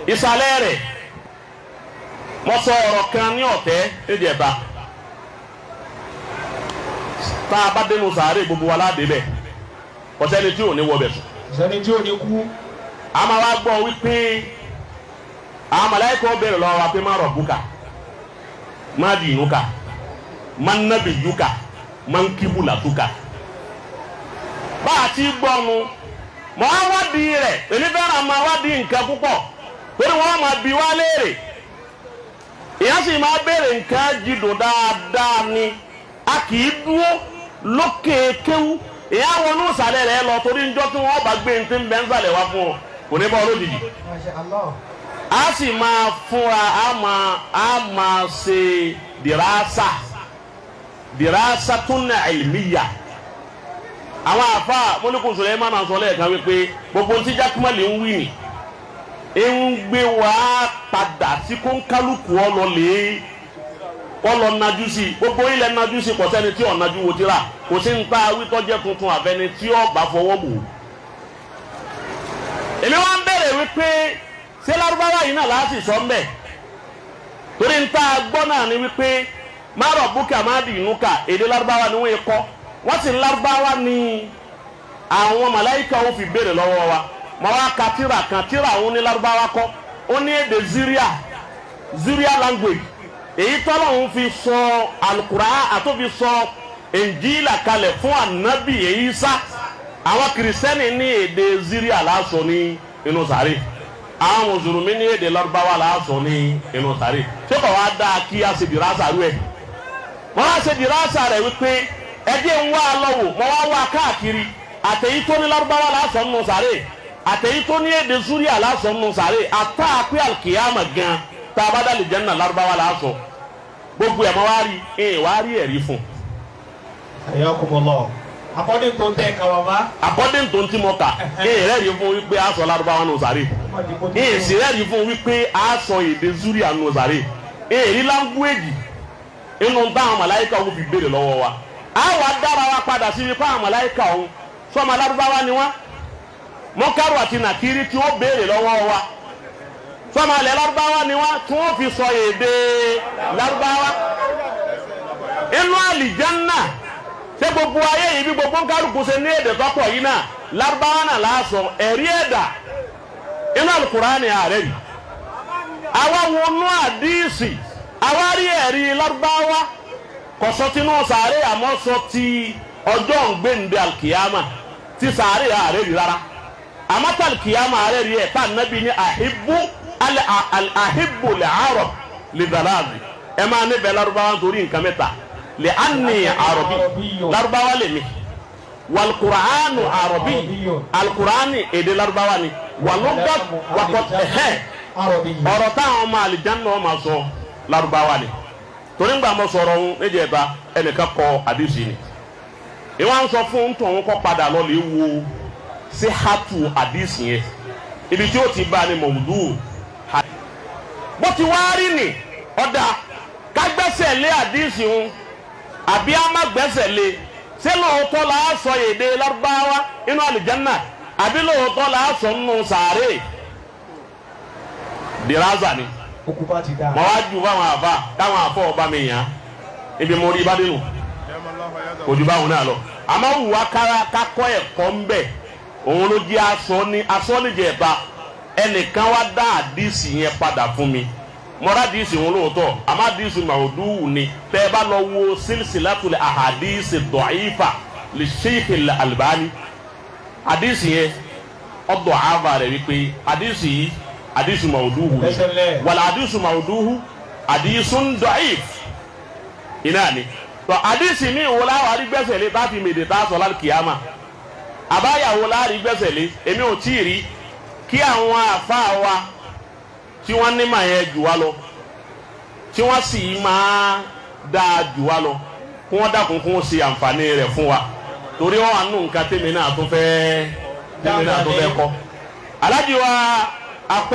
Ìsàlẹ̀ rẹ̀, mo sọ ọ̀rọ̀ kan ní ọ̀tẹ́ níjẹta. Tá a bá dénú sàárè, gbogbo wa láde bẹ̀, kò sẹ́ni tí ò ní wọ bẹ̀ sùn. Sẹ́ni tí ò ní kú. A máa wá gbọ́ wípé àwọn màláíkà ó béèrè lọ́wọ́ wa pé man rabbuka, ma dinuka, man nabiyuka, man kiblatuka. Bá a ti gbọ́ nu, mọ̀ á wádìí rẹ̀. Èmi fẹ́ràn máa wádìí nǹkan púpọ̀, torí wọ́n máa bi wá léèrè, ìyá sì máa béèrè nǹkan jìdùn dáadáa ni. A kì í dúró lókè kéwú, ìyá wọnú ìsàlẹ̀ rẹ̀ lọ, torí njọ́ tí wọ́n bá gbé ní ti ń bẹ́ ń sàlẹ̀ wá fún ọ, kò ní bọ́ ọ lójijì. Masha Allah. A sì máa fúnra, a máa ṣe dirasa, dirasatun ilmiya. Àwọn àfa mọ́lẹ́kùn Suleiman sọ lẹ́ẹ̀kan wípé gbogbo tí Jákèmálì ń wí ni ń gbé wá padà sí kónkálukú ọlọ́lẹ̀ ọlọ́ najú sí gbogbo ilẹ̀ najú sí. Kò sẹ́ni tí ò najú wo tíra, kò sí ń ta wítọ́jẹ́ tuntun àfẹni tí ó bá fọwọ́ bò. Èmi wá ń bẹ̀rẹ̀ wípé ṣé Lárúbáwá yìí náà láti sọ ń bẹ̀, torí ń tá a gbọ́ náà ni wípé man rabbuka, ma dinuka, èdè Lárúbáwá ni wọ́n yẹ kọ́. Wọ́n sì ń Lárúbáwá ni àwọn màláìka ó fi béèrè lọ́wọ́ wa. Mọ wá ka tíra kan, tíra òun ní Lárúbáwá kọ́, ó ní èdè Ziria, Ziria language, èyí tọ́lọ́hún fi sọ Alukura àtòfi sọ Injila kalẹ̀ fún anabi Ìsá. Àwọn Kìrìsìtẹ́nì ní èdè Ziria lásọ ní inú sàárè, àwọn Mùsùlùmí ní èdè Lárúbáwá lásọ ní inú sàárè. Ṣé kò wá dáa kí a ṣe dirasa rú ẹ̀? Wọ́n á ṣe dirasa rẹ̀ wípé ẹjẹ́ ń wá lọ́wọ́. Mọ́ wá wá káàkiri, àtẹ̀yí tó ní Lárúbáwá lásọ nínú sàárè, àtẹ̀yí tó ní èdè Súríà lásọ nínú sàárè, àtàpé alkiyama gan tá a bá dá lìjánná, Lárúbáwá lásọ. Gbogbo ẹ̀ mọ́ wá rí ẹ̀ wá rí ẹ̀rí fún. Hayyakumullah. According to tẹ kàwáwá. According to ntí mo kà, ẹ̀ rẹ́ẹ̀rí fún wípé a sọ Lárúbáwá nù sàárè, ẹ̀ sì rẹ́ẹ̀rí fún wípé a sọ èdè Súríà nù sàárè. Ẹ̀ rí language inú táwọn màláíkà òun fi béèrè lọ́wọ́ wa. A wà dára wa padà sí wípé àwọn màláíkà òun sọmọ Lárúbáwá ni wọ́n. Mọ́kàrú àti Nàkírí tí wọ́n béèrè lọ́wọ́ wa, sọmọ alẹ́ Lárúbáwá ni wọ́n, tí wọ́n fi sọ èdè Lárúbáwá. Inú àlìjánná, ṣé gbogbo ayé yìí, bí gbogbo nkálukú ṣe ní èdè tọ́pọ̀ yìí náà, Lárúbáwá náà láàsọ? Ẹ̀rí ẹ̀dà inú Alukurani ààrẹ yìí. Àwa wọnú àdíìsì, àwa rí ẹ̀rí Lárúbáwá, kò sọ tinú sàárè, àmọ́ sọ ti ọjọ́ ngbẹ̀ǹdẹ̀ alkiyama. Ti sàárè, ààrẹ rí rárá, àmọ́ tí alkiyama, ààrẹ rí ẹ̀ tá nàbí ní أحب أحب العرب لثلاث. Ẹ máa níbẹ̀ Lárúbáwá nítorí nǹkan mẹ́ta: لأني عربي, Lárúbáwá lèmi, والقرآن عربي, alukur'ani èdè Lárúbáwá ni, wàlúgà wàkọ ẹhẹ. Ọ̀rọ̀ táwọn ọmọ àlìjáná ọmọ sọ, Lárúbáwá ni. Torí ńgbà mo sọ̀rọ̀ ọ̀hún níjẹta, ẹnìkan kọ àdìsí ni ìwọ́n sọ fún tòun kọ́ padà lọ lè wo sí hatu àdìsí yẹn, ibi tí ó ti bá ní mọ̀wùdú bó ti wá rí ni. Ọ̀dà kágbẹ́sẹ̀ lé àdìsí ń àbí á má gbẹ́sẹ̀ lé? Ṣé lóòótọ́ la á sọ èdè Lárúbáwá inú àlìjánná, àbí lóòótọ́ la á sọ nínú sàárè? Dirasa ni. Okùn bá ti dá. Mo wá ju fáwọn àfa káwọn àfọ ọba mi yàn án ibi mo rí ibà dénú, kò ju báwọn náà lọ. Àmọ́ wùwá kára kakọ́ ẹ̀kọ́ ń bẹ̀, òun ló jẹ́ aṣọ ní aṣọ níjẹ̀ta. Ẹnìkan wá dá àdìsí yẹn padà fún mi. Mo rà àdìsí wọn lóòótọ́, àmọ́ àdìsí màdúwù ni. Tẹ́ ẹ bá lọ wo silsilatul ahadisi da'ifa li Sheikh Al-Albani, àdìsí yẹn ọdọ̀ àbá rẹ̀ wípé àdìsí yìí, àdìsí màdúwù ni. Lẹ́sẹ̀lẹ̀. Wàlá àdìsí màdúwù, hadisun da'if iná ni. Tọ́ àdìsí mi wò láwọn arígbẹ́sẹ̀ lé táfi mèdè tá a sọ láti kìáma àbáyàwó láàrí gbẹ́sẹ̀ lé? Èmi ò tí ì rí kí àwọn àfáà wa tí wọ́n ní màá yẹn jù wá lọ, tí wọ́n sì máa dáa jù wá lọ, kí wọ́n dákun kí wọ́n ṣe àǹfààní rẹ̀ fún wa, torí wọ́n wà nù nǹkan tèmi náà tún fẹ́ kọ́. Alájí wa akọ.